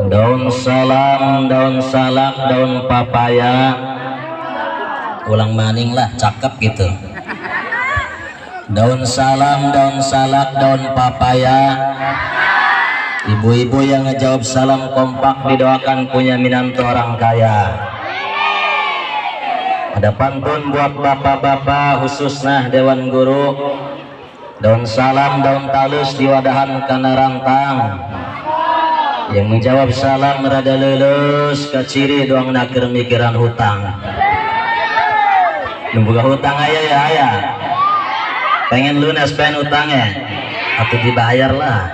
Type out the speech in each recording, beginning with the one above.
Daun salam, daun salak, daun papaya. Ulang maning lah, cakep gitu. Daun salam, daun salak, daun papaya. Ibu-ibu yang ngejawab salam kompak didoakan punya minantu orang kaya. Ada pantun buat bapak-bapak khususnya dewan guru. Daun salam, daun talus diwadahan kana rantang. Yang menjawab salam rada lulus kaciri doang nakir mikiran hutang. Nunggu hutang aya ya aya. Pengen lunas pengen hutangnya atau dibayar lah.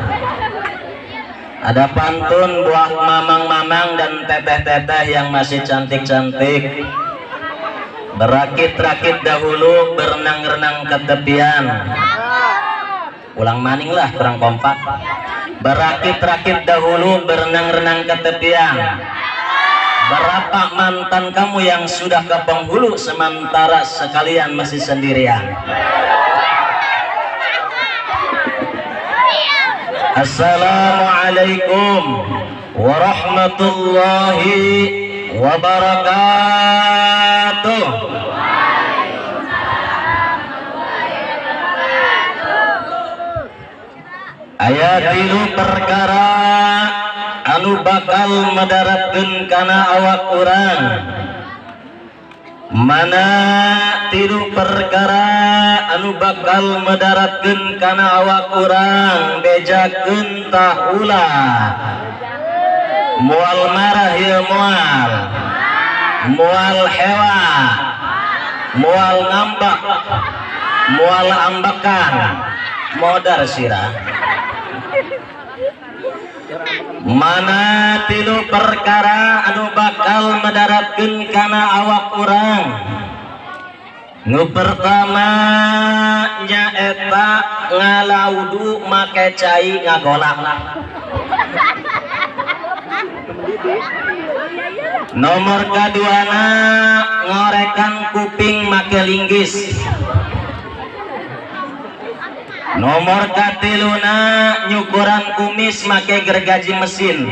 Ada pantun buat mamang-mamang dan teteh-teteh yang masih cantik-cantik. Berakit-rakit dahulu, berenang-renang ke tepian. Ulang maning lah, kurang kompak. Berakit-rakit dahulu, berenang-renang ke tepian. Berapa mantan kamu yang sudah ke penghulu sementara sekalian masih sendirian? Assalamualaikum warahmatullahi wabarakatuh. Aya tilu perkara anu bakal madaratkeun kana awak urang. Mana tilu perkara anu bakal madaratkeun kana awak urang, bejakeun tah ulah. Moal marah ieu moal, moal hewa, moal ngambek, moal ambekan, modar sirah. Mana tilu perkara anu bakal madaratkeun kana awak urang. Nu pertama nyaeta ngalaudu make cai ngagolak. Nomor kaduana ngorekan kuping make linggis. Nomor katiluna nyukuran kumis make gergaji mesin.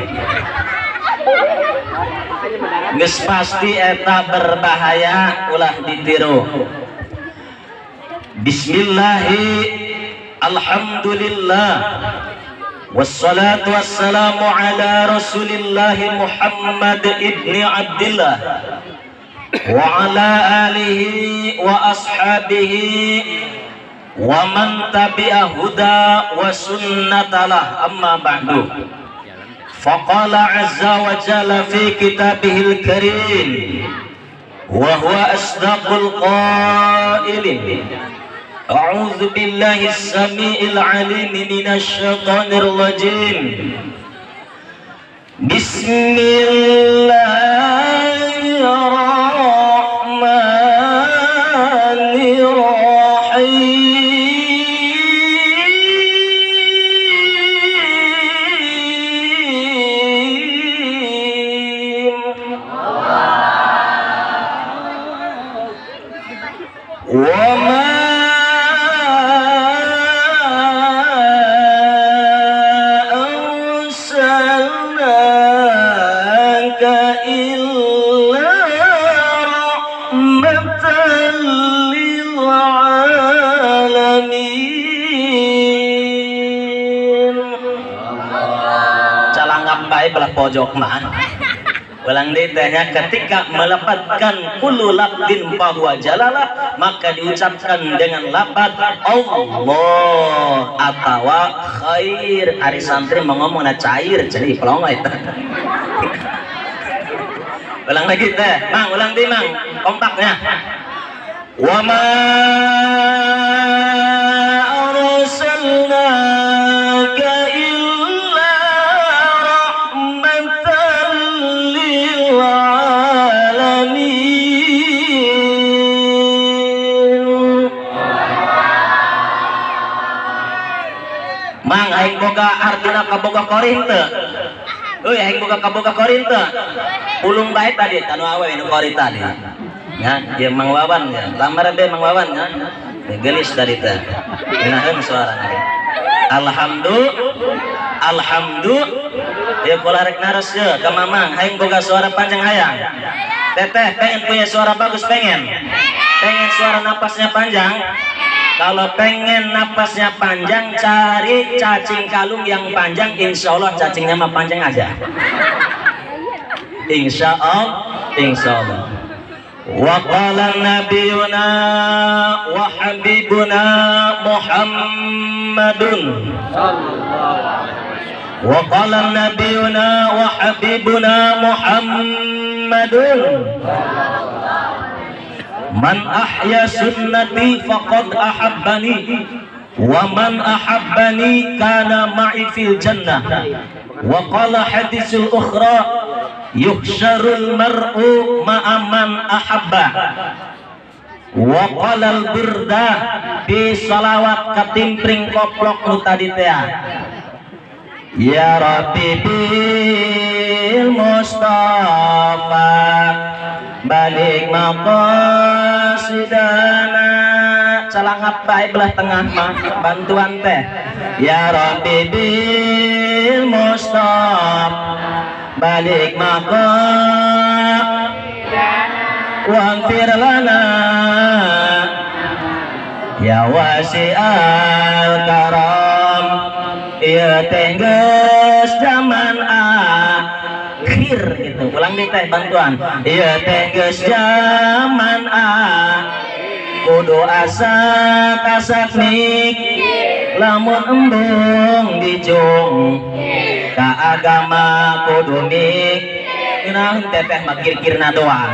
Geus pasti eta berbahaya, ulah ditiru. Bismillahi, alhamdulillah, wassalatu wassalamu ala rasulillahi Muhammad ibni Abdillah wa ala alihi wa ashabihi wa man tabi'a huda wa sunnatalah, amma ba'du. Faqala azza wa jalla fi kitabihil karim wa huwa asdaqul qailin. A'udzu billahi as-sami'il 'alim minasy syaithanir rajim. Bismillahirrahmanirrahim. Wa ma arsalnaka illa rahmatan lil alamin. Calangap bae belah pojok mah. Ulang ditanya, ketika melepatkan kullu labdin fahuwa jalalah, maka diucapkan dengan lapad Allah atawa khair. Ari santri mengomongna cair jadi pelongo eta. Ulang lagi teh, Mang, ulang di Mang, kompaknya. Wa ma arsalnaka illa rahmatan lil alamin. Mang, aing boga artina kaboga korin teu? Euy, aing boga kaboga korin teu? Pulung bae tadi tanu awe nu kori tadi. Ya, ieu Mang Wawan ya. Lamar be Mang Wawan ya. Gelis tadi teh. Ngeunaheun suarana. Alhamdulillah. Alhamdulillah. Ya kula rek naros ye ka mamang, hayang boga suara panjang hayang. Teteh pengen punya suara bagus pengen? Pengen suara napasnya panjang? Kalau pengen napasnya panjang, cari cacing kalung yang panjang, insya Allah cacingnya mah panjang aja. Insya Allah, insya Allah. Wa qala nabiyuna wa habibuna Muhammadun. Wa qala nabiyuna wa habibuna Muhammadun. Man ahya sunnati faqad ahabbani wa man ahabbani kana ma'i fil jannah. Wa qala hadisul ukhra yuhsyarul mar'u ma'a man ahabba. Wa qala al burda bi salawat katimpring koplok nu tadi teh. Ya Rabbi bil Mustafa balik maqasidana. Calangap bae belah tengah mah bantuan teh. Ya Rabbi bil Mustafa balik maqasidana waghfir lana ya wasi'al karam. Ieu teh geus zaman akhir gitu. Ulang deui teh bantuan. Ieu teh geus zaman akhir kudu asak asak mik lamun embung dijung ka agama kudu mik. Ngeunaheun teteh mah kir-kirna doang.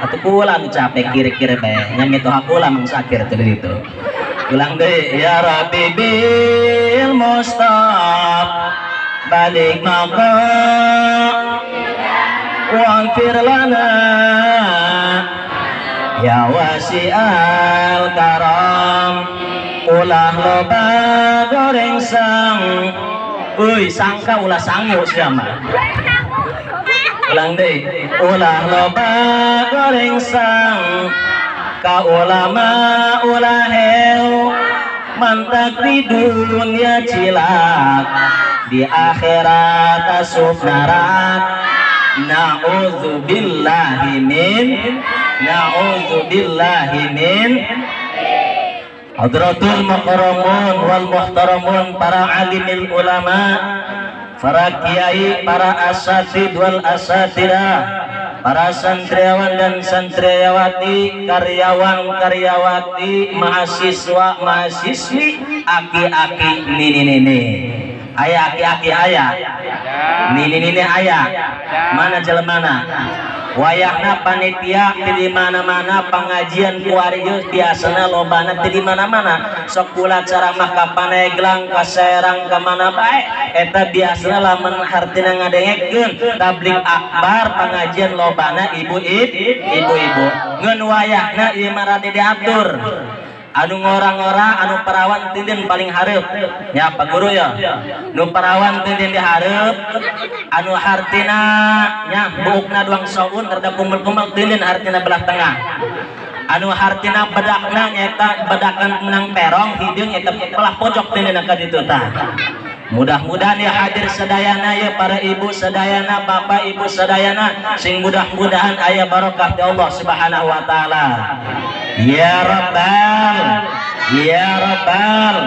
Atuh kula nu capek kir-kir bae nya mitoha kula mang sakir teh ditu. Ulang deui ya Rabbi bil Mustafa balik maqam waghfir lana ya wasi'al karam. Ulah loba goreng sang euy sangka ulah sangu sia mah. Ulang deui ulah loba goreng sang ka ulama ulah heu mantak di dunia cilak di akhirat asup narak. Na'udzubillahi min na'udzubillahi min. Hadratul mukarramun wal muhtaramun, para alimil ulama, para kiai, para asatid wal asatidah, para santriawan dan santriawati, karyawan karyawati, mahasiswa mahasiswi, aki-aki nini-nini. Ayah aki-aki ayah, nini-nini ayah, mana jelemana? Wayahna panitia di mana-mana pengajian kuari biasana lobana di mana-mana. Sok kula ceramah ka Paneglang, ka Serang, ka mana bae eta biasana lamun hartina ngadengekeun tabligh akbar pengajian lobana ibu-ibu. Ngeun wayahna ieu mah rada diatur. Anu ngora-ngora anu perawan tindin paling hareup nya Pak Guru ya. Nu perawan tindin dihareup, anu hartina nya buukna duang saun rada kumpul-kumpul tindin hartina belah tengah. Anu hartina bedakna nyaeta bedakan menang perong hideung eta belah pojok tindin ka ditu tah. Mudah-mudahan ya hadir sadayana ya para ibu sadayana, bapak ibu sadayana, sing mudah-mudahan aya barokah di Allah Subhanahu wa taala. Ya Rabbal, ya Rabbal.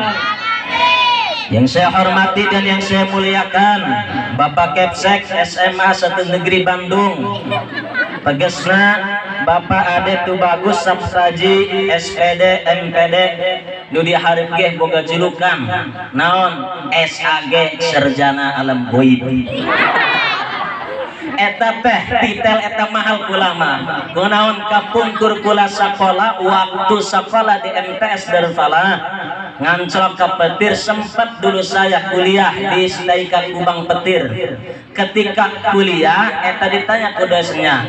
Yang saya hormati dan yang saya muliakan Bapak Kepsek SMA 1 Negeri Bandung, tegesna Bapak Ade Tubagus Saptaji SPD MPD nu dihareup ge boga julukan naon SAG Sarjana Alam Ghaib. Eta teh titel eta mahal kula mah. Kunaon kapungkur kula sakola waktu sakola di MTS Darul Falah nganclok ke Petir, sempat dulu saya kuliah di STAIKA Kubang Petir. Ketika kuliah eta ditanya ke dosennya,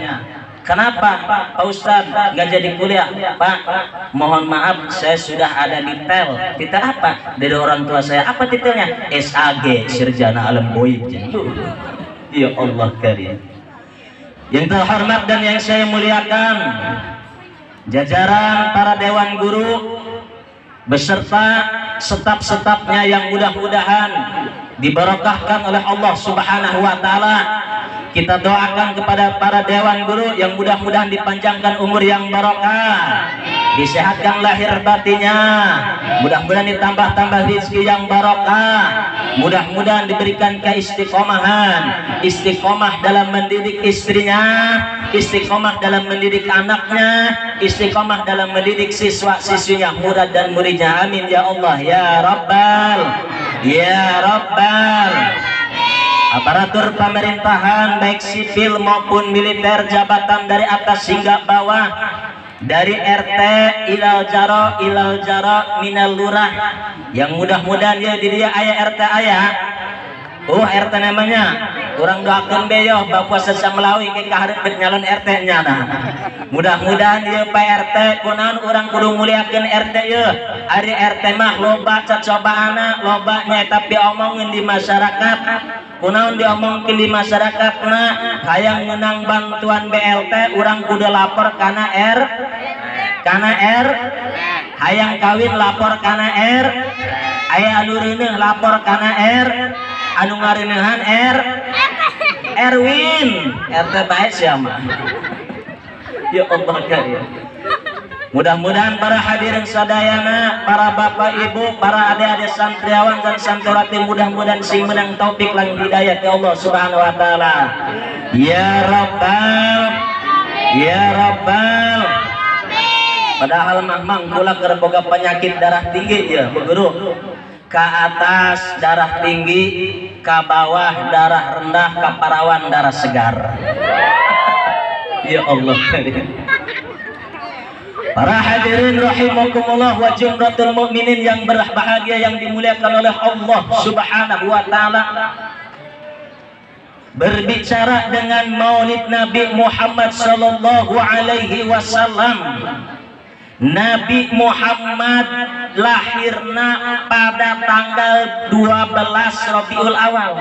kenapa Pak Ustadz nggak jadi kuliah? Pak, mohon maaf saya sudah ada titel. Titel apa? Dari orang tua saya. Apa titelnya? SAG Sarjana Alam Ghaib. Ya Allah karim. Yang terhormat dan yang saya muliakan jajaran para dewan guru beserta staf-stafnya yang mudah-mudahan Dibarokahkan oleh Allah Subhanahu wa taala. Kita doakan kepada para dewan guru yang mudah-mudahan dipanjangkan umur yang barokah, disehatkan lahir batinnya, mudah-mudahan ditambah-tambah rezeki yang barokah, mudah-mudahan diberikan keistiqomahan, istiqomah dalam mendidik istrinya, istiqomah dalam mendidik anaknya, istiqomah dalam mendidik siswa-siswinya, murid dan muridnya. Amin ya Allah ya Rabbal ya Rabbal. Aparatur pemerintahan baik sipil maupun militer, jabatan dari atas hingga bawah, dari RT ilal jaro minal lurah, yang mudah-mudahan ya di dia ayah RT ayah, RT namanya, orang doakan beyo bapak sesamelawi ke kaharep nyalon RT nya nah. Mudah-mudahan ya Pak RT kunaon urang kudu muliakeun RT ya, ari RT mah loba cocobaana, loba nya tapi omongin di masyarakat. Kunaon diomongkeun di masyarakat na hayang menang bantuan BLT urang kudu lapor kana R, kana R, hayang kawin lapor kana R, aya anu reuneuh lapor kana R, anu ngareuneuhan R, Erwin, RT bae sia mah. Ya Allah ya. Mudah-mudahan para hadirin sadayana, para bapak ibu, para adik-adik santriawan dan santriwati mudah-mudahan sing menang taufik lan hidayah ya Allah Subhanahu wa taala. Ya Rabbal ya Rabbal. Padahal mah mang kula keur boga penyakit darah tinggi ya, Bu Guru. Ke atas darah tinggi, ke bawah darah rendah, ke parawan darah segar. Ya Allah. Para hadirin rahimakumullah wa jumratul mukminin yang berbahagia yang dimuliakan oleh Allah Subhanahu wa taala. Berbicara dengan Maulid Nabi Muhammad sallallahu alaihi wasallam. Nabi Muhammad lahirna pada tanggal 12 Rabiul Awal.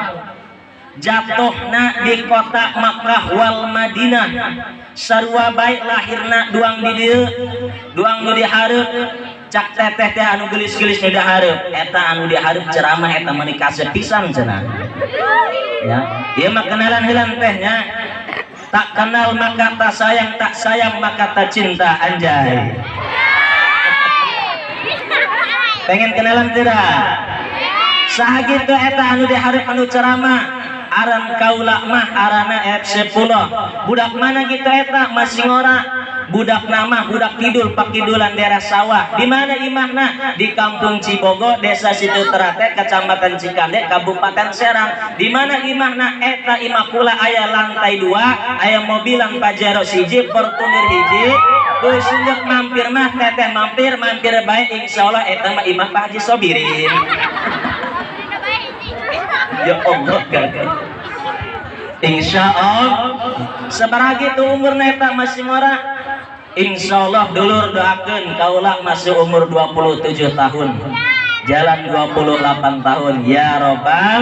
Jatuhna di kota Makkah wal Madinah. Sarua baik lahirna duang di dieu, duang nu dihareup, cak teteh teh anu geulis-geulis nu dihareup, eta anu dihareup ceramah eta meuni kasep pisan cenah. Ya, ieu mah kenalan heula teh nya. Tak kenal maka tak sayang, tak sayang maka tak cinta, anjay. Pengen kenalan tidak? Saha kitu eta anu dihareup anu ceramah? Aran kaula mah arana F10. Budak mana gitu eta masih ngora. Budak nama budak kidul pakidulan daerah sawah. Di mana imahna? Di Kampung Cibogo, Desa Situ Terate, Kecamatan Cikande, Kabupaten Serang. Di mana imahna? Eta imah kula aya lantai 2, aya mobilan Pajero siji, Fortuner hiji. Geus mampir mah teteh mampir, mampir bae insyaallah eta mah imah Pak Haji Sobirin. Ya Allah gagal. Insya Allah sabaraha kitu umurna eta masih ngora. Insya Allah dulur doakeun kaula masih umur 27 tahun, jalan 28 tahun ya robbal.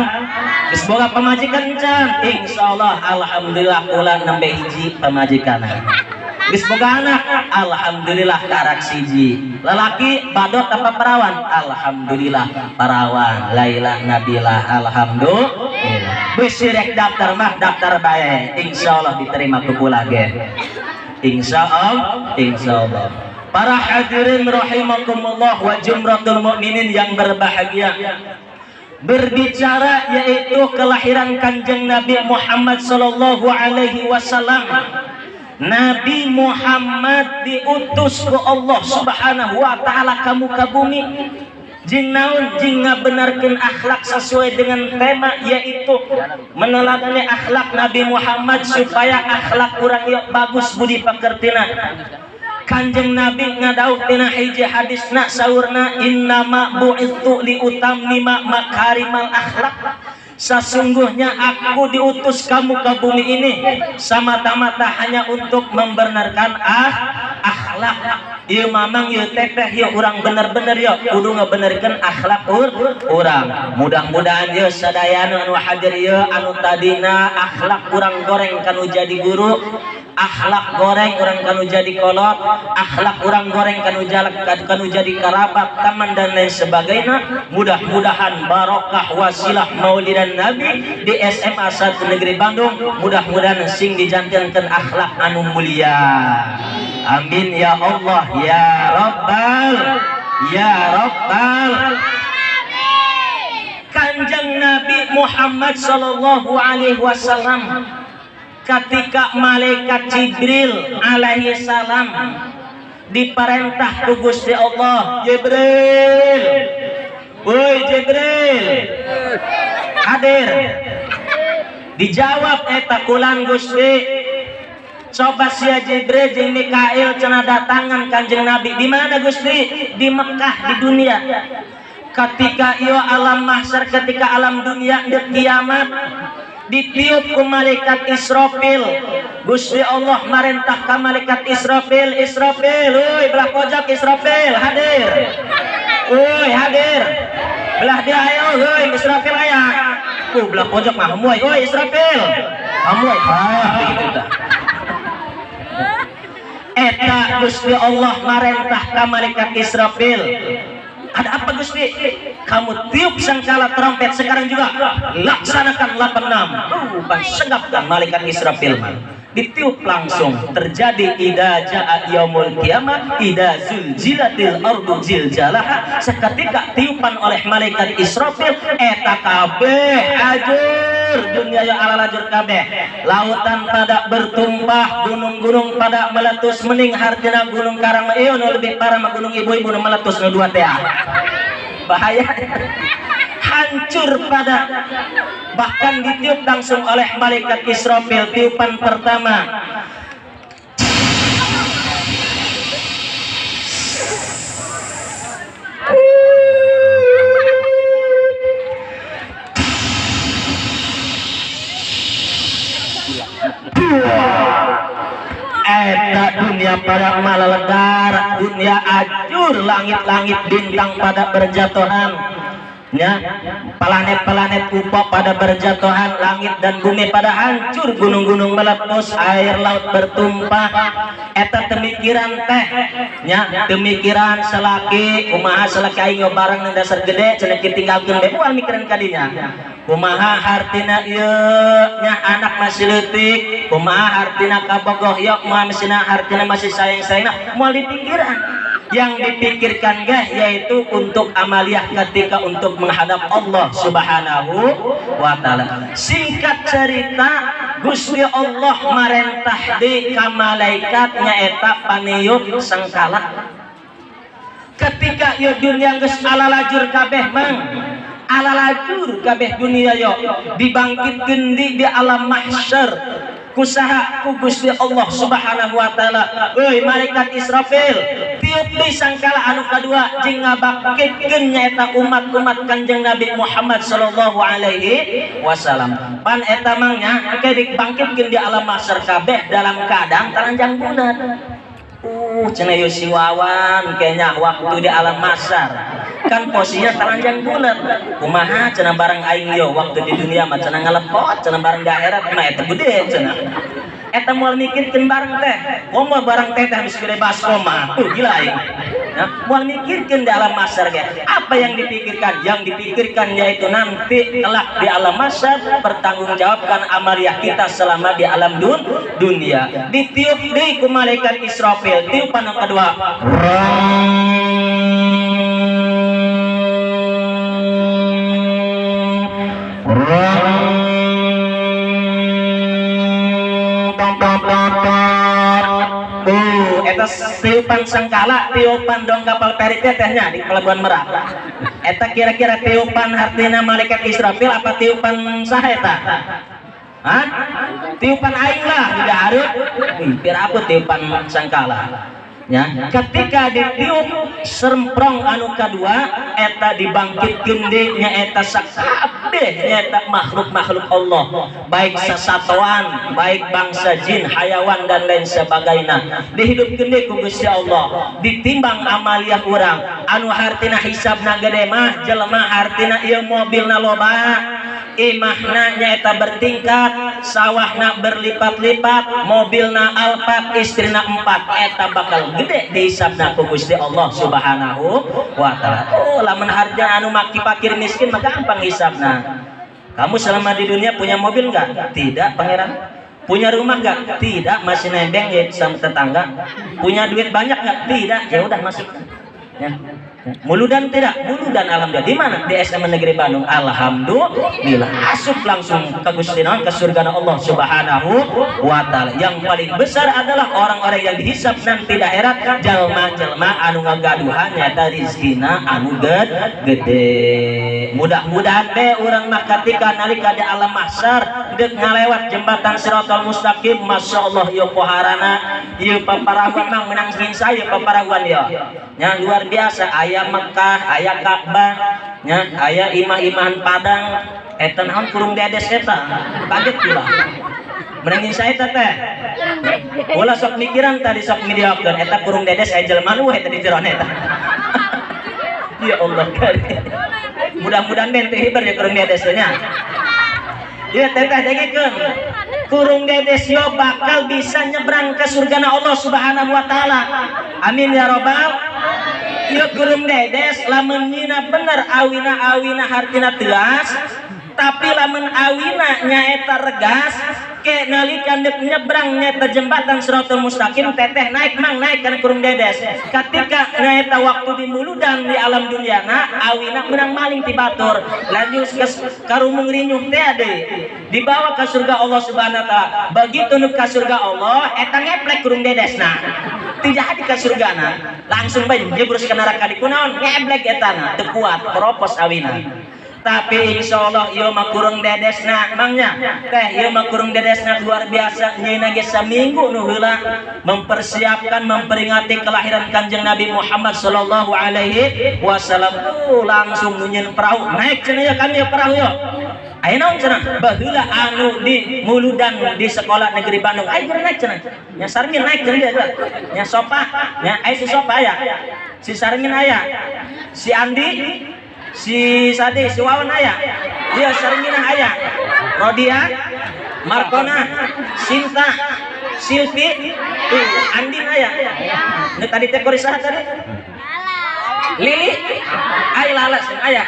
Geus boga pamajikan can? Insya Allah alhamdulillah kula nembe hiji pamajikanna. Geus boga anak? Alhamdulillah karak siji. Lalaki badot apa perawan? Alhamdulillah perawan. Laila Nabila alhamdulillah. Bisi rek daftar mah daftar bae, insyaallah diterima ku kula ge. Insyaallah, insyaallah. Para hadirin rahimakumullah wa jumratul mukminin yang berbahagia. Berbicara yaitu kelahiran Kanjeng Nabi Muhammad sallallahu alaihi wasallam. Nabi Muhammad diutus ke Allah Subhanahu wa taala ka muka bumi. Jeung naon? Jeung ngabenarkeun akhlak sesuai dengan tema yaitu meneladani akhlak Nabi Muhammad supaya akhlak urang ieu bagus budi pakertina. Kanjeng Nabi ngadauh tina hiji hadisna saurna innama bu'itsu li utammima makarimal akhlak. Sesungguhnya aku diutus kamu ke bumi ini semata-mata hanya untuk membenarkan akhlak. Ieu mamang ieu teteh ieu urang bener-bener ieu kudu ngabenerkeun akhlak urang. Mudah-mudahan ieu sadayana anu hadir ieu anu tadina akhlak urang goreng kanu jadi guru, akhlak goreng urang kanu jadi kolot, akhlak urang goreng kanu jalak kanu jadi kerabat, teman dan lain sebagainya. Mudah-mudahan barokah wasilah maulidan Nabi di SMA 1 Negeri Bandung, mudah-mudahan sing dijantenkeun akhlak anu mulia. Amin ya Allah ya Rabbal ya Rabbal. Kanjeng Nabi Muhammad sallallahu alaihi wasallam ketika malaikat Jibril alaihi salam diperintah ku Gusti Allah, Jibril, woi Jibril, hadir. Dijawab eta kulan Gusti. Coba sia Jibril jeung Mikail cenah datangan Kanjeng Nabi di mana Gusti? Di Mekah, di dunia. Ketika ieu alam mahsyar, ketika alam dunia deuk kiamat, ditiup ku malaikat Israfil. Gusti Allah marentah ka malaikat Israfil, Israfil, euy belah pojok Israfil, hadir. Euy hadir. Belah dia ayo euy Israfil aya. Belah pojok mah hamuy, euy Israfil. Hamuy. Ah, begitu tah. Eta Gusti Allah marentah ka malaikat Israfil. Ada apa Gusti? Kamu tiup sangkala trompet sekarang juga. Laksanakan 86. Pan malaikat Israfil mah. Ditiup langsung terjadi idza jaa yaumul qiyamah idza zulzilatil ardu zilzalaha. Seketika tiupan oleh malaikat Israfil eta kabeh ajur dunia ya ala lajur kabeh. Lautan pada bertumpah, gunung-gunung pada meletus, mening hartina gunung Karang ieu nu lebih parah mah gunung ibu-ibu nu meletus nu dua teh. Bahaya. Hancur pada, bahkan ditiup langsung oleh malaikat Israfil. Tiupan pertama eta dunia pada maleledar, dunia ajur, langit-langit bintang pada berjatuhan. Ya, planet-planet upok pada berjatuhan, langit dan bumi pada hancur, gunung-gunung meletus, air laut bertumpah. Eta temikiran teh, nya temikiran selaki, kumaha selaki aing barang nang dasar gede cenah ditinggalkeun bae moal mikiran kadinya. Kumaha hartina ieu nya anak masih leutik, kumaha hartina kabogoh ieu, kumaha mesina hartina masih sayang-sayangna, moal dipikiran. Yang dipikirkan gah yaitu untuk amaliyah ketika untuk menghadap Allah Subhanahu wa taala. Singkat cerita Gusti Allah marentah di ka malaikat nyaeta paniup sangkala. Ketika ieu dunia geus alalajur kabeh mang, alalajur kabeh dunia yo dibangkitkeun di alam mahsyar. Kusaha ku Gusti Allah Subhanahu wa taala. Euy malaikat Israfil, tiup di sangkala anu kadua jeung ngabangkitkeun nyaeta umat-umat Kanjeng Nabi Muhammad sallallahu alaihi wasallam. Pan eta mang nya engke dibangkitkeun di alam mahsyar kabeh dalam keadaan telanjang bulat. Cenah ieu si Wawan kayaknya waktu di alam mahsyar kan posisinya telanjang bulat. Kumaha cenah barang aing yo waktu di dunia mah cenah ngalepot, cenah barang di akhirat mah eta gede cenah. Eta moal mikirkeun barang teh, komo barang teh teh geus gede baskom mah. Gila aing. Nah, moal mikirkeun di alam mahsyar ge. Apa yang dipikirkan? Yang dipikirkan yaitu nanti kelak di alam mahsyar pertanggungjawabkan amaliyah kita selama di alam dunia. Ditiup deui ku malaikat Israfil, tiupan yang kedua. Eta tiupan sangkala, tiupan dong kapal peri tetehnya di Pelabuhan Merak. Eta kira-kira tiupan hartina malaikat Israfil apa tiupan saha eta? Hah? Tiupan aing lah, tidak harus. Biar apa tiupan sangkala. Ya, ketika ditiup seremprong anu kadua eta dibangkitkeun deui nyaeta sakabeh nyaeta makhluk-makhluk Allah, baik sasatoan, baik bangsa jin, hayawan dan lain sebagainya. Dihidupkeun deui ku Gusti Allah, ditimbang amaliah urang. Anu hartina hisabna gede mah jelema hartina ieu mobilna loba, imahna nyaeta bertingkat, sawahna berlipat-lipat, mobilna Alphard, istrina 4, eta bakal gede dihisabna ku Gusti Allah Subhanahu wa taala. Oh, lamun harga anu maki fakir miskin maka gampang hisabna. Kamu selama di dunia punya mobil enggak? Tidak, pangeran. Punya rumah enggak? Tidak, masih nembeng ya sama tetangga. Punya duit banyak enggak? Tidak. Ya udah masuk. Ya. Muludan tidak? Muludan alhamdulillah. Di mana? Di SMA Negeri Bandung. Alhamdulillah. Asup langsung ke Gusti ke surga Allah Subhanahu wa taala. Yang paling besar adalah orang-orang yang dihisab nanti di akhirat, jalma-jalma anu ngagaduhan nyata rizkina anu gede. Mudah-mudahan teh urang mah ketika nalika di alam mahsyar deuk ngalewat jembatan Siratal Mustaqim, Masya Allah ieu poharana, ieu paparahuan mang menang saya paparahuan ieu. Nya luar biasa, aya Mekah, aya Ka'bah, nya aya imah-imahan Padang, eta naon kurung dedes eta. Kaget pula. Menangin saya teh. Ulah sok mikiran tadi sok midiakeun eta kurung dedes aya jelema nu eta di jero eta. Ya Allah karim. Mudah-mudahan ben teu hiber ya kurung dedes nya. Ieu teteh dengekeun. Kurung dedes yo bakal bisa nyebrang ke surgana Allah Subhanahu wa taala. Amin ya robbal. Ieu kurung dedes lamun nyina bener awina-awina hartina telas, tapi lamun awina nyaeta regas, ke nalika deuk nyebrang nyaeta jembatan Siratal Mustaqim teteh naik mang naik kana kurung dedes. Ketika nyaeta waktu di muludan di alam duniana awina menang maling ti batur, lanjut ke karumung rinyuh teh deui dibawa ke surga Allah Subhanahu wa taala. Begitu nu ka surga Allah eta ngeplek kurung dedesna. Tidak ada ke surgana, langsung bae jebrus ke neraka di kunaon ngeblek etana teu kuat keropos awina. Tapi insya Allah ieu mah kurung dedesna mangnya teh ieu mah kurung dedesna luar biasa nyeuna ge saminggu nu heula mempersiapkan memperingati kelahiran Kanjeng Nabi Muhammad sallallahu alaihi wasallam. Langsung nu nyeun perahu naik cenah ya kami perahu yo. Aya naon cenah baheula anu di muludan di sekolah negeri Bandung aya geura naik cenah nya Sarmin naik cenah dia nya Sopa nya aya si Sopa aya si Sarmin aya si Andi si Sade, si Wawan aya, iya Sarminah aya, Rodia, Markona, Sinta, Silvi, Andin aya. Ini tadi teh korisah tadi? Lili, ay lalas aya.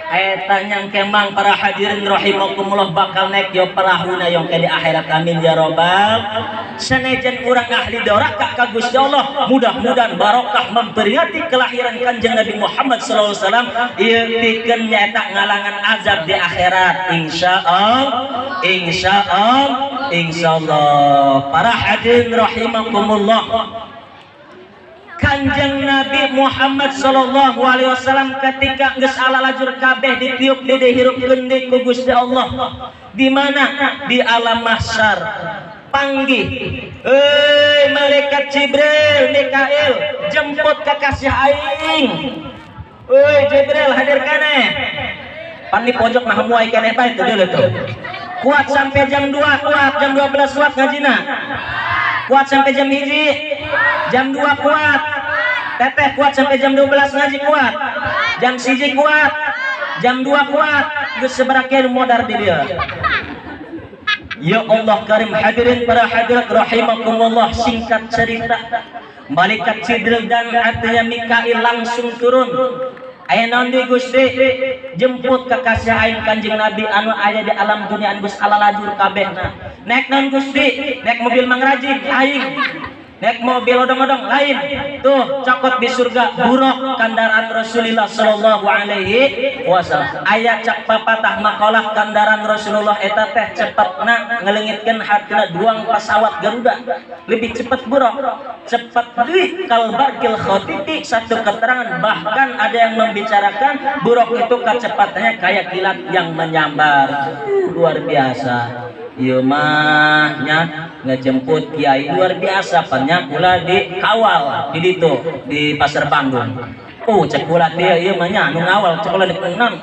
Eta nyangkemang para hadirin rahimakumullah bakal naik yo parahuna yang ke di akhirat amin ya robbal. Senajan urang ahli doraka ka Gusti Allah, mudah-mudahan barokah memperingati kelahiran Kanjeng Nabi Muhammad sallallahu alaihi wasallam ieu pikeun nyaeta ngalangan azab di akhirat insyaallah, insyaallah, insyaallah. Para hadirin rahimakumullah, Kanjeng Nabi Muhammad sallallahu alaihi wasallam ketika geus alalajur kabeh ditiup dihirupkeun deui ku Gusti Allah. Di mana? Di alam mahsyar. Panggih, euy malaikat Jibril, Mikail, jemput kekasih aing. Euy Jibril hadir keneh. Pan di pojok mah muai keneh bae tuh dulu tuh. Kuat sampai jam 2, kuat jam 12 kuat ngajina. Kuat sampai jam 1, jam 2 kuat. Teteh kuat sampai jam 12 ngaji kuat. Jam 1 kuat. Jam 2 kuat. Geus sabaraha modar di dieu. Ya Allah karim, hadirin para hadirat rahimakumullah, singkat cerita malaikat Jibril dan artinya Mikail langsung turun. Aya naon deui Gusti? Jemput kekasih aing Kanjeng Nabi anu aya di alam dunia anu geus alalajur kabehna. Naik naon Gusti? Naik mobil mangrajin aing. Naik mobil odong-odong lain. Tuh cokot di surga buruk kendaraan Rasulullah sallallahu alaihi wasallam. Aya cak papatah makalah kendaraan Rasulullah eta teh cepetna ngeleungitkeun hartina duang pesawat Garuda. Lebih cepet buruk, cepet deui kalbarkil khotiti, satu keterangan bahkan ada yang membicarakan buruk itu kecepatannya kayak kilat yang menyambar. Luar biasa. Ieu mah nya ngejemput kiai luar biasa pan nya kula di kawal di ditu di pasar Bandung. Oh cek kula teh ieu mah nya anu ngawal cek kula dek naon?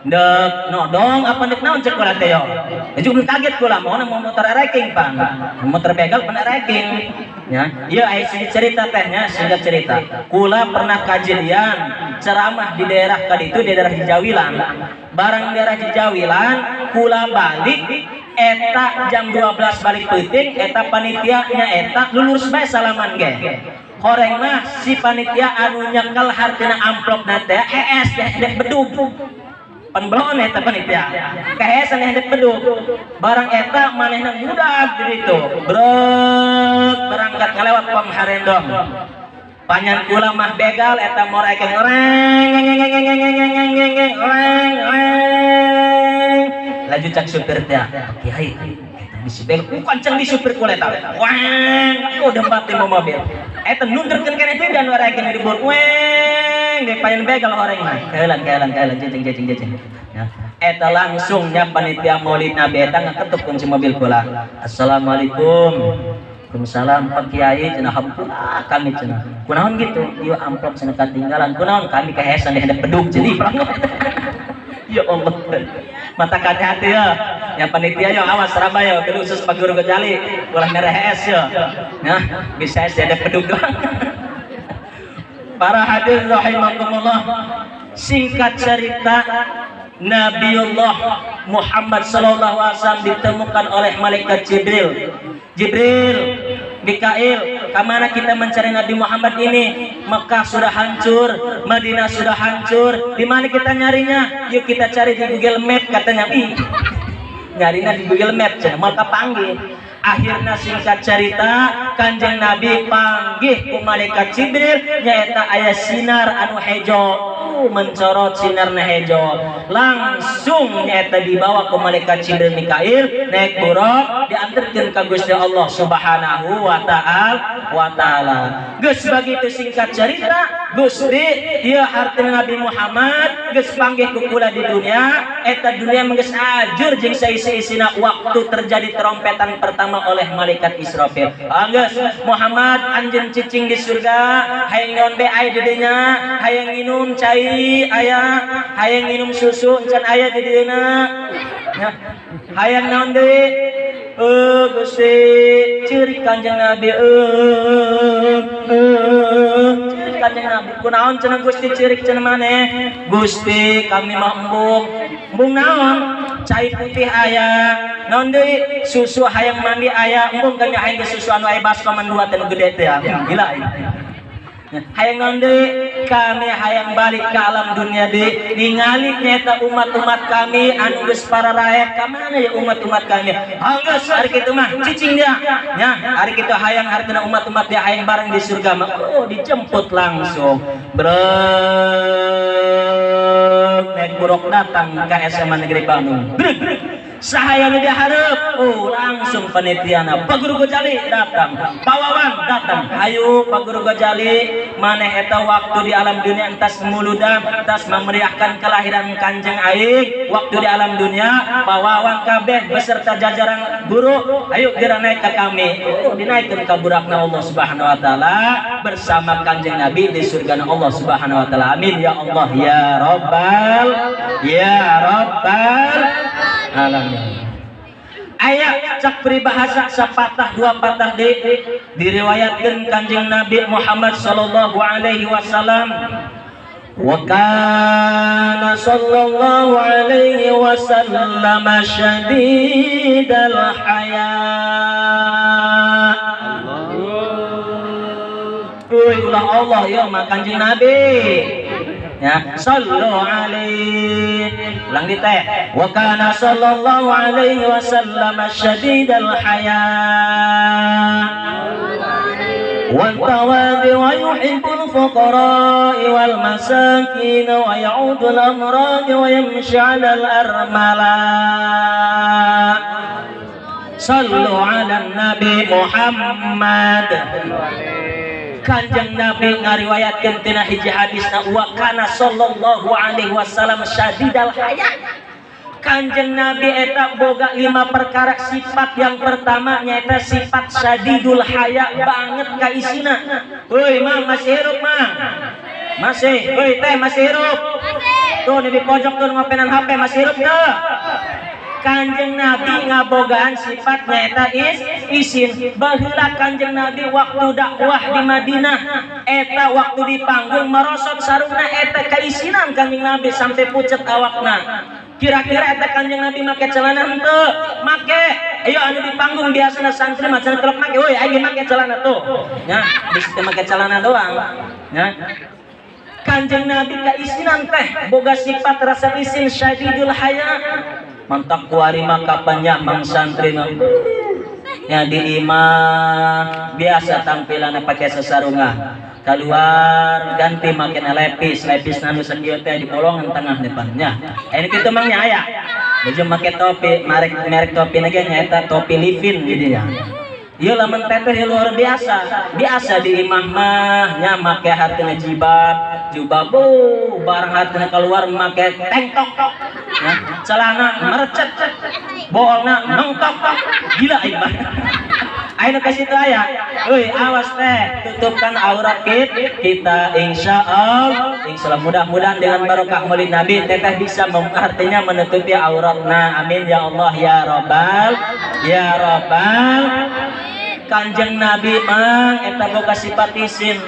Dek nodong apa dek naon cek kula teh yo. Juga kaget kula mau motor ranking pan. Motor begal pan ranking. Ya, ieu aya cerita teh nya singkat cerita. Kula pernah kajadian ceramah di daerah kaditu di daerah Cijawilan. Barang daerah Cijawilan kula balik eta jam 12 balik peuting eta panitia nya eta lulus bae salaman ge. Horeng mah si panitia anu nyekel hartina amplopna teh hees dek bedug. Pan belon eta panitia. Kaheesan dek bedug. Barang eta manehna budak di ditu. Brek berangkat ngalewat pam harendong. Panyan kula mah begal eta morekeun reng reng reng. Laju cak supir teh, kiai eta bisi begal ku kanceng di supir kula eta. Weng, udah mati mau mobil. Eta nundurkeun keneh deui dan warekeun di bor. Weng, di payan begal horeng mah. Kehelan kehelan kehelan jejeng jejeng jejeng. Ya. Eta langsung nya panitia Maulid Nabi eta ngaketuk kunci mobil kula. Assalamualaikum. Waalaikumsalam Pak Kiai cenah hampura kami cenah. Kunaon gitu? Ieu amplop cenah katinggalan. Kunaon kami kahesan di hadap bedug jadi. Ya Allah. Mata hati ya. Yang panitia yo awas raba yo khusus Pak Guru Gojali ulah mereh hees yo. Nah, bisa es di hadap bedug doang. Para hadirin rahimakumullah, singkat cerita Nabiullah Muhammad sallallahu alaihi wasallam ditemukan oleh malaikat Jibril. Jibril, Mikail, kemana kita mencari Nabi Muhammad ini? Mekah sudah hancur, Madinah sudah hancur. Di mana kita nyarinya? Yuk kita cari di Google Map katanya. Ih, nyarinya di Google Map, cenah maka panggil. Akhirnya singkat cerita, Kanjeng Nabi panggih ku malaikat Jibril nyaeta aya sinar anu hejo. Mencorot sinarna hejo. Langsung nyaeta dibawa ku malaikat Jibril Mikail naik buraq diantarkeun ka Gusti Allah Subhanahu wa ta'ala. Geus begitu singkat cerita, Gusti ieu hartina Nabi Muhammad geus panggih ku kula di dunia, eta dunia mah geus ajur jeung saisi-isina waktu terjadi trompetan pertama oleh malaikat Israfil. Anggeus Muhammad anjeun cicing di surga, hayang naon be aya di dinya, hayang nginum cai aya, hayang nginum susu encan aya di dieuna. Hayang naon deui? Gusti ceurik Kanjeng Nabi ceurik Kanjeng Nabi kunaon cenah Gusti ceurik cenah maneh? Gusti kami mah embung. Embung naon? Cai putih aya, naon deui? Susu hayang mandi aya, embung kami hayang susu anu aya baskom dua teh nu gede teh. Gila. Hayang naon deui? Kami hayang balik ke alam dunia deui, ningali nyaeta umat-umat kami anu geus pararaek. Ka mana ya umat-umat kami? Anggeus ari kitu mah cicing dia. Nya, ari kitu hayang hartana umat-umat dia hayang bareng di surga mah. Oh, dijemput langsung. Brek naik buruk datang ke SMA Negeri Bandung. Brek. Sahaya nu dihareup, oh langsung panitiana Pak Guru Gojali datang, Pak Wawan datang. Hayu Pak Guru Gojali, maneh eta waktu di alam dunia entas muludan, entas memeriahkan kelahiran Kanjeng aing, waktu di alam dunia Pak Wawan kabeh beserta jajaran guru, ayo geura naik ke kami. Oh, dinaikkeun ka burakna Allah Subhanahu wa taala bersama Kanjeng Nabi di surga Allah Subhanahu wa taala. Amin ya Allah ya Rabbal ya Rabbal alamin. Aya cak peribahasa sepatah dua patah deui diriwayatkeun Kanjeng Nabi Muhammad sallallahu alaihi wasallam. Wa kana sallallahu alaihi wasallam syadidal haya. Uy, ulah Allah ya mah Kanjeng Nabi. Ya, sallu alaihi. Ulang di teh. Wa kana sallallahu alaihi wasallam syadidal haya wal tawadi wa yuhibbul fuqara'i wal masakin wa ya'udul amrad wa yamshi 'alal armala. Sallu 'ala nabi Muhammad. Kanjeng Nabi ngariwayatkeun tina hiji hadisna wa kana sallallahu alaihi wasallam syadidal haya. Kanjeng Nabi eta boga 5 perkara sifat. Yang pertama nyaeta sifat sadidul haya, banget kaisina. Woi mang masih hirup mang? Masih. Woi teh masih hirup? Tuh di pojok tuh ngopenan HP masih hirup tuh. Kanjeng Nabi ngabogaan sifat nyaeta isin. Baheula Kanjeng Nabi waktu dakwah di Madinah eta waktu di panggung merosot sarungna eta kaisinan Kanjeng Nabi sampai pucet awakna. Kira-kira eta Kanjeng Nabi make celana henteu? Make. Ayo anu di panggung biasana santri mah celana telok make. Woi aing make celana tuh. Nya, bisi teh make celana doang. Nya. Kanjeng Nabi kaisinan teh boga sifat rasa isin syadidul haya. Mantak kuari mah kapannya mang santri mah. Nya di imah biasa tampilanna pakai sesarungan. Keluar ganti makin lepis, lepis nanu sakieu teh di bolongan tengah depannya. Ini kitu mang nya aya. Baju make topi, merek topi na ge nyaeta topi Livin jadinya. Ieu lamun teteh luar biasa. Biasa di imah mah nya make hartina jibab, jubab barang hartina keluar make tank top. Ya, celana merecet, bolna nongtok, gila ieu mah. Ayo ke situ aya. Euy, awas teh, tutupkan aurat kita insyaallah. Insyaallah mudah-mudahan dengan barokah Maulid Nabi teteh bisa artinya menutupi auratna. Amin ya Allah ya Rabbal ya Rabbal. Kanjeng Nabi mang eta boga sifat isin.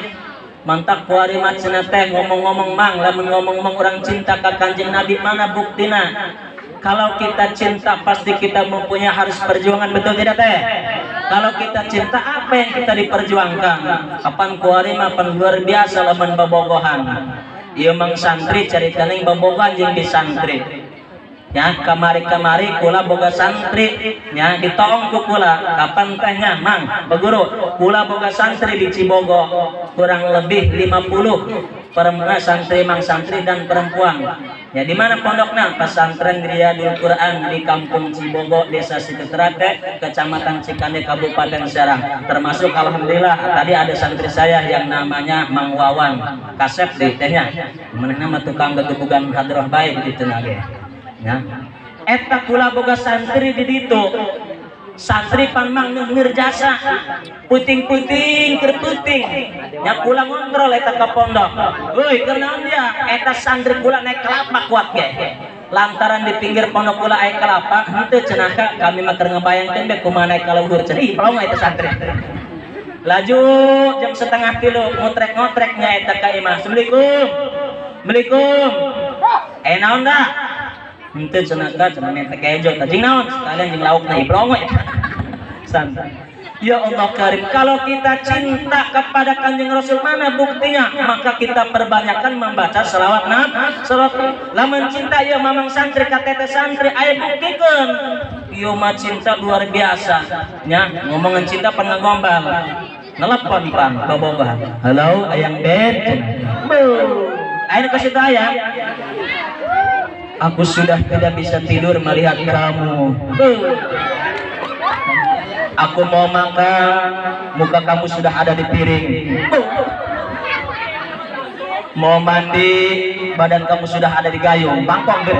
Mantak kuari mah cenah teh ngomong-ngomong mang, lamun ngomong-ngomong orang cinta ka Kanjeng Nabi mana buktina? Kalau kita cinta pasti kita mempunyai harus perjuangan, betul tidak teh? Kalau kita cinta apa yang kita diperjuangkan? Kapan kuari mah pan luar biasa lamun bobogohan. Ieu mang santri caritana bobogohan jeung di santri. Ya, kamari-kamari kula boga santri nya ditoong ku kula. Kapan tehnya mang baguru kula boga santri di Cibogo kurang lebih 50 perempuan santri mang santri dan perempuan. Ya di mana pondokna? Pesantren Riyadul Quran di Kampung Cibogo, Desa Situterate, Kecamatan Cikande, Kabupaten Serang. Termasuk alhamdulillah tadi ada santri saya yang namanya Mang Wawan, kasep di tehnya. Manehna mah tukang gegebugan hadroh bae di ditu ge. Ya. Eta kula boga santri di ditu. Santri pan mang nu nirjasa, puting-puting keur puting. Nya kula ngontrol eta ka pondok. Euy, keur naon dia? Eta santri kula naik kelapa kuat ge. Lantaran di pinggir pondok kula aya kelapa, henteu cenah ka kami mah keur ngabayangkeun be kumaha naik ka luhur cenah. Ih, pelong eta santri. Laju jam 2:30 ngotrek-ngotrek nya eta ka imah. Assalamualaikum. Assalamualaikum. Eh naon da? Henteu cenah ka cenah menta kejo tah jeung naon? Sekalian jeung laukna iblong we. Santai. Ya Allah Karim, kalau kita cinta kepada Kanjeng Rasul mana buktinya? Maka kita perbanyakkan membaca selawat nab, selawat. Lamun cinta ya mamang santri katete santri aya buktikeun. Ieu mah cinta luar biasa. Nya ngomongin cinta pan ngagombal. Nelepon pan bobogohan. Halo ayang bed. Ayo ke situ ayang. Aku sudah tidak bisa tidur melihat kamu. Aku mau makan, muka kamu sudah ada di piring. Mau mandi, badan kamu sudah ada di gayung. Bangkong deh.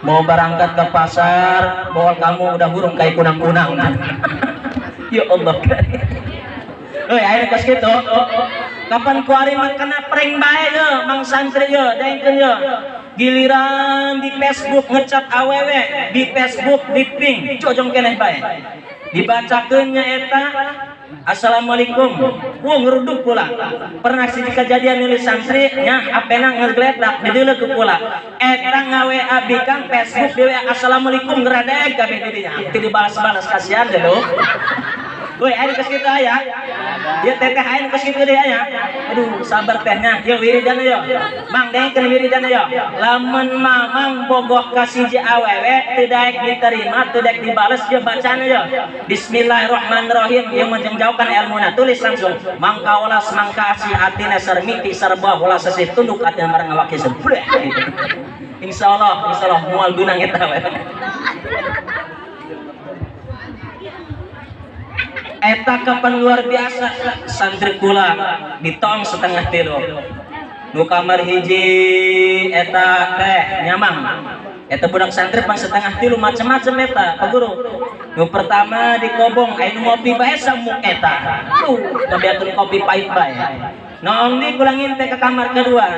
Mau berangkat ke pasar, bawa kamu udah burung kayak kunang-kunang. Ya Allah. Hei, ayo kos gitu. Kapan kuari mah kena prank bae ye, mang santri ye, daengkeun ye. Giliran di Facebook ngecat awewe, di Facebook di ping, cojong keneh bae. Dibacakeun nya eta Assalamualaikum. Wah ngeruduk pula. Pernah sih kejadian nulis santri nya apena ngegeletak dideuleu ku kula. Eta ngaWA bikang Facebook di WA Assalamualaikum ngeradeg kabeh di dinya. Teu dibalas-balas kasihan deh lo. Woi, ayo ke situ aya. Ya teteh ayo ke situ deh aya. Aduh, sabar tehnya. Yo wiridan yo. Mang dengkeun wiridan yo. Lamun mamang bogoh ka siji awewe teu daek diterima, teu daek dibales yo bacana yo. Bismillahirrahmanirrahim. Ieu mah jeung jauhkan ilmuna. Tulis langsung. Mangka welas mangka asih atina sarmiti sarba welas sesih tunduk atina marang awak ieu. Insyaallah, insyaallah moal gunang eta we. Eta kapan luar biasa santri kula ditong 2:30. Nu kamar hiji eta teh nyamang. Eta budak santri pang 2:30 macem-macem eta Pak Guru. Nu pertama dikobong aya nu ngopi bae samuk eta. Tuh, ngabeakeun kopi pahit bae. Noong di kulangin teh ke kamar kedua.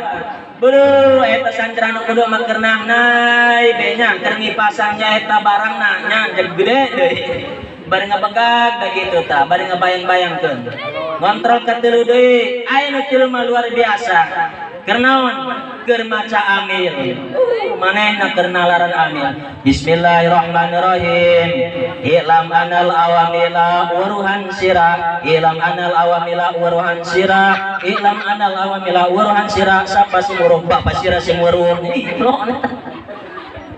Beuh, eta santri anu kedua mah keur nahnai be nya keur ngipasangnya eta barangna nya gede deui. Bari ngabegag da kitu tah, bari ngabayang-bayangkeun. Ngontrol ka tilu deui, aya nu tilu mah luar biasa. Keur naon? Keur maca amil. Manehna keur nalaran amil. Bismillahirrahmanirrahim. Ilam anal awamila uruhan sira, ilam anal awamila uruhan sira, ilam anal awamila uruhan sira. Sapa sing weruh bapak sira sing weruh.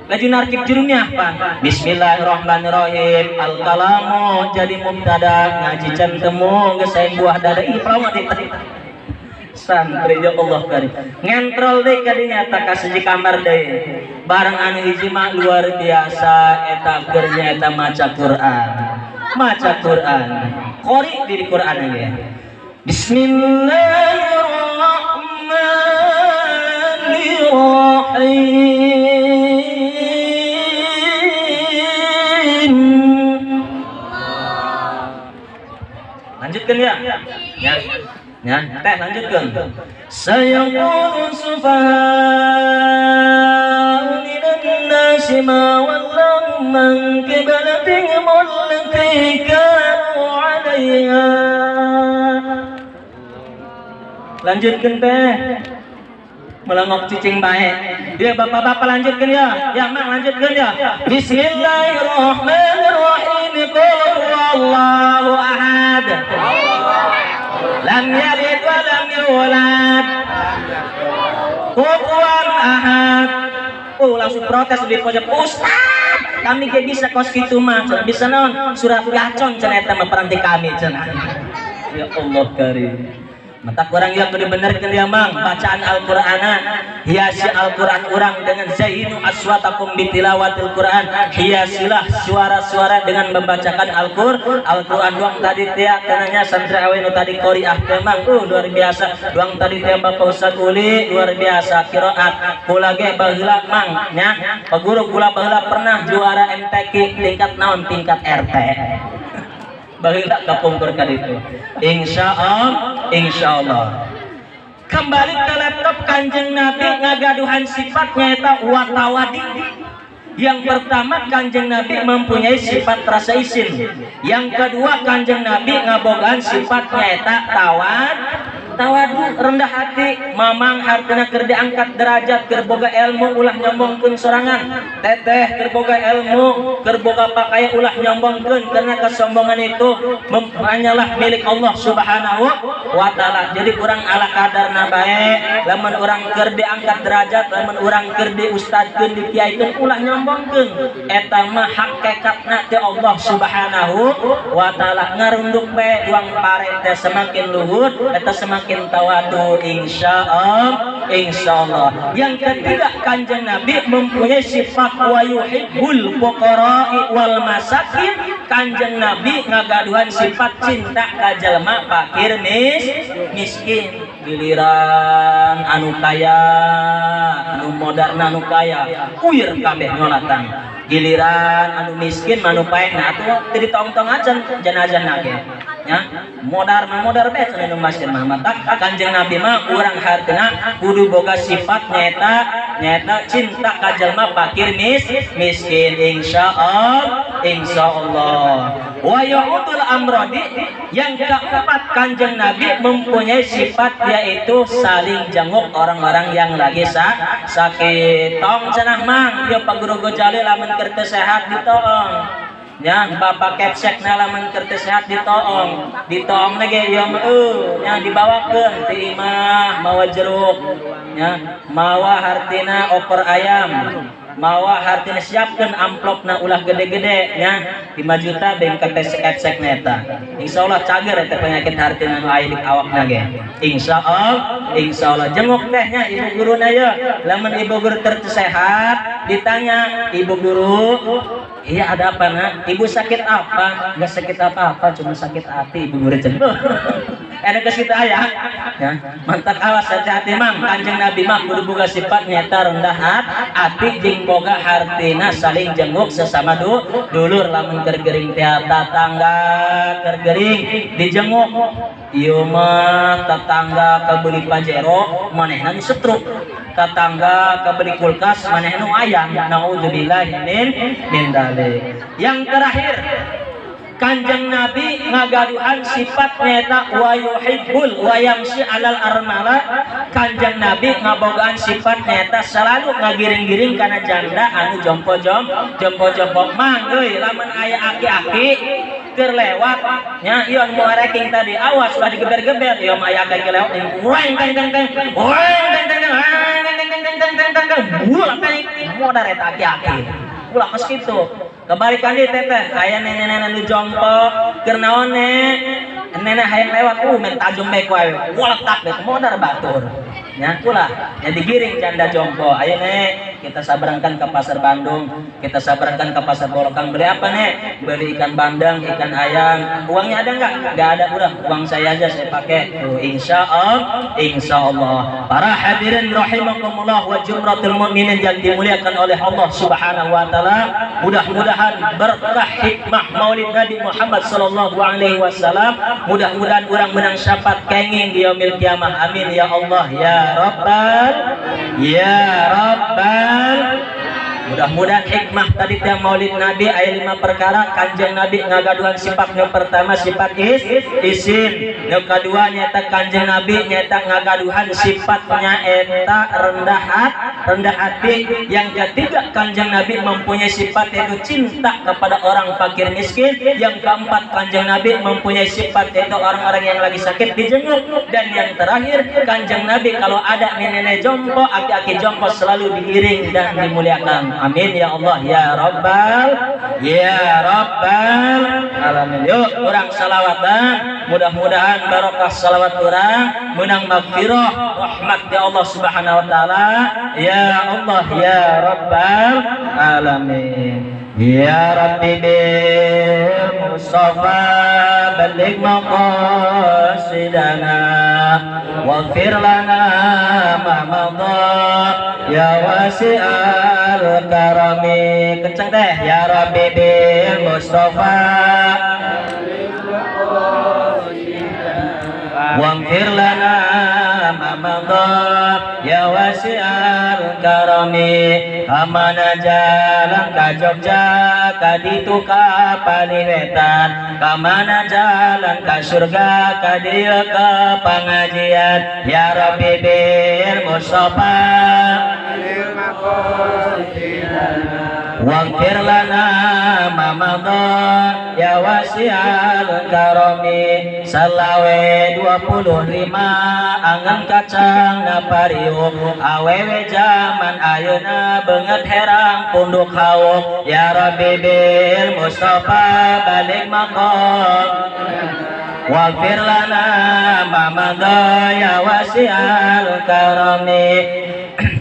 Laju narkib jurumnya apa? Bismillahirrahmanirrahim. Al kalamu jadi mubtada, ngaji can temu geus saing buah dada. Ih pelawan itu. Santri ya Allah karim. Ngentrol deui ka dinya ta ka siji kamar deui. Barang anu hiji mah luar biasa eta keur nyaeta maca Quran. Maca Quran. Qori di Quran ge. Bismillahirrahmanirrahim. Lanjutkan ya. Ya. Ya, teh lanjutkan. Sayaqulu sufaha'u minan nasi ma wallahum man qiblatihim allati kanu 'alaiha. Lanjutkan teh. Melengok cicing bae. Ya bapak-bapak lanjutkan ya. Ya mang lanjutkan ya. Bismillahirrahmanirrahim. Qul huwallahu ahad. Lam yalid wa lam yulad. Kufuwan ahad. Oh langsung protes di pojok. Ustaz, kami ge bisa kos kitu mah. Bisa naon? Surat gacon cenah eta mah peranti kami cenah. Ya Allah karim. Mata kurang yang kudu benerkeun ya mang bacaan Al-Qur'ana, hiasi Al-Qur'an urang dengan zainu aswatakum bitilawatil Qur'an, hiasilah suara-suara dengan membacakan Al-Qur'an. Duang tadi teh kananya santri awe nu tadi qoriah teh mang, luar biasa. Duang tadi teh Bapak Ustaz Uli luar biasa qiraat. Kula ge baheula mang nya, Pak Guru kula baheula pernah juara MTQ tingkat naon, tingkat RT. Baheula kapungkur ka ditu. Insyaallah, insyaallah. Kembali ke laptop Kanjeng Nabi ngagaduhan sifatnya eta watawadi. Yang pertama Kanjeng Nabi mempunyai sifat rasa isin. Yang kedua Kanjeng Nabi ngabogaan sifatnya eta tawadu, rendah hati. Mamang hartana keur diangkat derajat, keur boga ilmu ulah nyombongkeun sorangan. Teteh keur boga ilmu, keur boga pakaya ulah nyombongkeun, karena kesombongan itu hanyalah milik Allah Subhanahu wa taala. Jadi urang ala kadarna bae, lamun urang keur diangkat derajat, lamun urang keur diustadkeun, dikiaikeun ulah nyombongkeun. Eta mah hakikatna ti Allah Subhanahu wa taala. Ngarunduk bae duang pare teh semakin luhur, eta semakin tawadu, insyaallah, insyaallah. Yang ketiga Kanjeng Nabi mempunyai sifat wa yuhibbul fuqara'i wal masakin. Kanjeng Nabi ngagaduhan sifat cinta ka jelema fakir miskin. Giliran anu kaya, anu moderna anu kaya, uyur kabeh nyolatang. Giliran anu miskin manu paehna atuh teu ditongtong acan jenazahna ge. Ya, modar mah modar bae cenah nu miskin mah. Matak Kanjeng Nabi mah urang hartena kudu boga sifat nyaeta cinta ka jelema fakir miskin, insyaallah, insyaallah. Wa ya'udul amrodi. Yang keempat Kanjeng Nabi mempunyai sifat yaitu saling jenguk orang-orang yang lagi sakit. Tong cenah mang, ieu Pak Guru Gojali lamun keur teu sehat ditoong. Ya, bapak kepsek na lamun keur teu sehat ditoong. Ditoong lagi ieu mah nya dibawakeun ti imah mawa jeruk, nya mawa hartina opor ayam. Mawa hartina siapkeun amplopna ulah gede-gede nya 5 juta beng ka pesek-pesek neta. Insyaallah cager eta penyakit hartina nu aya di awakna ge. Insyaallah, insyaallah jenguk teh nya ibu guruna ye. Lamun ibu guru tersehat ditanya, "Ibu guru, iya ada apa nak? Ibu sakit apa?" "Enggak sakit apa-apa, cuma sakit hati." Ibu guru cenah. Ada ke situ aya ya. Mantap awas hati-hati mang, Kanjeng Nabi mah kudu boga sifat nyata rendah hati jeung boga hartina saling jenguk sesama dulur. Lamun keur gering teh tetangga keur gering dijenguk. Ieu mah tetangga kabeli Pajero manehna disetruk, tetangga kabeli kulkas manehna ayam. Naudzubillah min dzalik. Yang terakhir, Kanjeng Nabi ngagaduhan sifat nyata wa yuhibbul wa yamsi alal armala. Kanjeng Nabi ngabogaan sifat nyata selalu ngagiring-giring kana janda anu jompo-jompo. Mang euy, lamun aya aki-aki keur lewat nya ieu anu ranking tadi, awas ulah digeber-geber. Ieu mah aya aki lewat weng teng teng teng weng teng teng teng teng teng teng teng teng teng teng ulah teng modar eta aki-aki ulah kos kitu. Kebalikan di teteh aya nenek-nenek nu jompo keur naon nenek hayang lewat men tajung bae ku awewe waletak bae modar batur nya ulah nya digiring janda jompo. Ayo nek kita sabrangkan ke pasar Bandung, kita sabrangkan ke pasar Bolokang, beli apa nek? Beli ikan bandeng, ikan ayam. Uangnya ada nggak? Nggak ada, udah uang saya aja saya pakai tuh. Insyaallah, insyaallah. Para hadirin rahimakumullah wa jumratul mukminin yang dimuliakan oleh Allah Subhanahu wa taala, mudah-mudahan berkah hikmah Maulid Nabi Muhammad sallallahu alaihi wasallam, mudah-mudahan orang menang syafaat kenging di yaumil kiamah. Amin ya Allah ya Rabbal ya Rabbal. Mudah-mudahan hikmah tadi tiang Maulid Nabi ayat 5 perkara. Kanjeng Nabi ngagaduhan sifat yang pertama sifat isin, yang kedua nyata Kanjeng Nabi nyata ngagaduhan sifatnya eta rendah hati, yang ketiga Kanjeng Nabi mempunyai sifat yaitu cinta kepada orang fakir miskin, yang keempat Kanjeng Nabi mempunyai sifat yaitu orang-orang yang lagi sakit dijenguk, dan yang terakhir Kanjeng Nabi kalau ada nenek-nenek jompo, aki-aki jompo selalu diiring dan dimuliakan. Amin ya Allah ya Rabbal ya Rabbal alamin. Yuk urang salawatan, mudah-mudahan barokah salawat urang menang magfirah rahmat ya Allah Subhanahu wa taala ya Allah ya Rabbal alamin. Ya Rabbi bil Mustafa balligh maqasidana waghfir lana ma madha ya wasi'al karami. Kenceng deh ya Rabbi bil Mustafa waghfir lana ma madha ya wasi'al karami. Kamana jalan ka Jogja ka ditu ka Paliwetan, kamana jalan ka surga ka dieu ka pangajian. Ya Rabbi bil Mustafa waghfir lana ma madha ya wasi'al karami. Salawe 25 angan kacang napariuk awewe zaman ayeuna beungeut herang punduk hauk. Ya Rabbi bil Mustafa balik maqam waghfir lana ma madha ya wasi'al karami.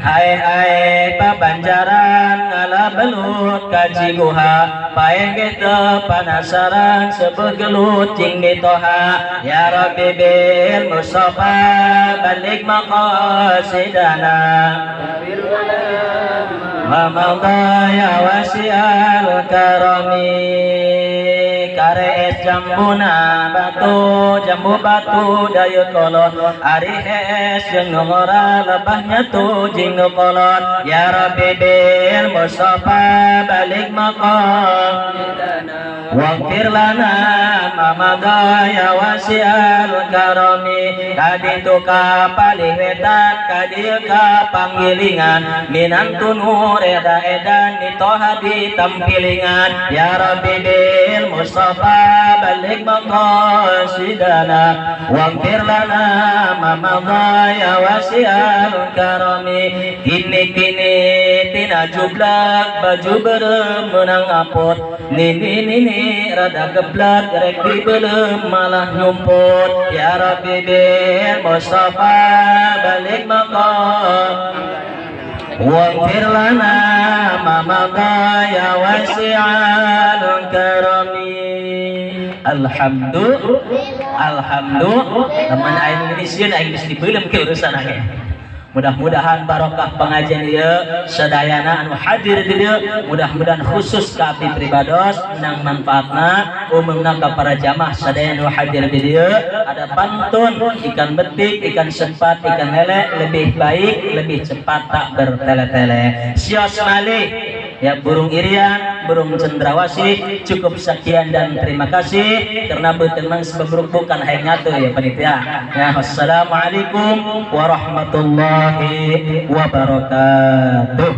Ae-ae pabanjaran ngala belut kaji guha paeh ge teu panasaran sebeuh gelut jeung mitoha. Ya Rabbi bil Mustafa balik maqasidana ma madha ya wasi'al karami. Karees jambuna batu jambu batu dayut kolot ari hees jeung nu ngora lebah nyatu jeung nu kolot. Ya Rabbi bil Mustafa balik maqam waghfir lana ma madha ya wasi'al karami. Kaditu ka Paliwetan kadieu ka Panggilingan minantu nu reda edan mitoha di tampilingan. Ya Rabbi bil Mustafa balik maqasidana waghfir lana ma madha ya wasi'al karami. Kini kini Nina jublak baju berem menang apot nini nini rada geblak rek dibelem malah nyumput ya Rabbi bil Mustafa balik maqam waghfir lana ma madha ya wasi'al karami. Alhamdulillah, alhamdulillah. Lamun aing Indonesia aing geus dibeuleum ke urusan aing. Mudah-mudahan barokah pengajian ieu sadayana anu hadir di dieu, mudah-mudahan khusus ka abdi pribados menang manfaatna, umumna ka para jamaah sadaya anu hadir di dieu. Ada pantun ikan betik, ikan sepat, ikan lele, lebih baik lebih cepat tak bertele-tele. Sios malih ya burung irian, burung cendrawasih. Cukup sekian dan terima kasih karena berteman sebebruk bukan hayang ngatu ya panitia. Ya, wassalamualaikum warahmatullahi wabarakatuh.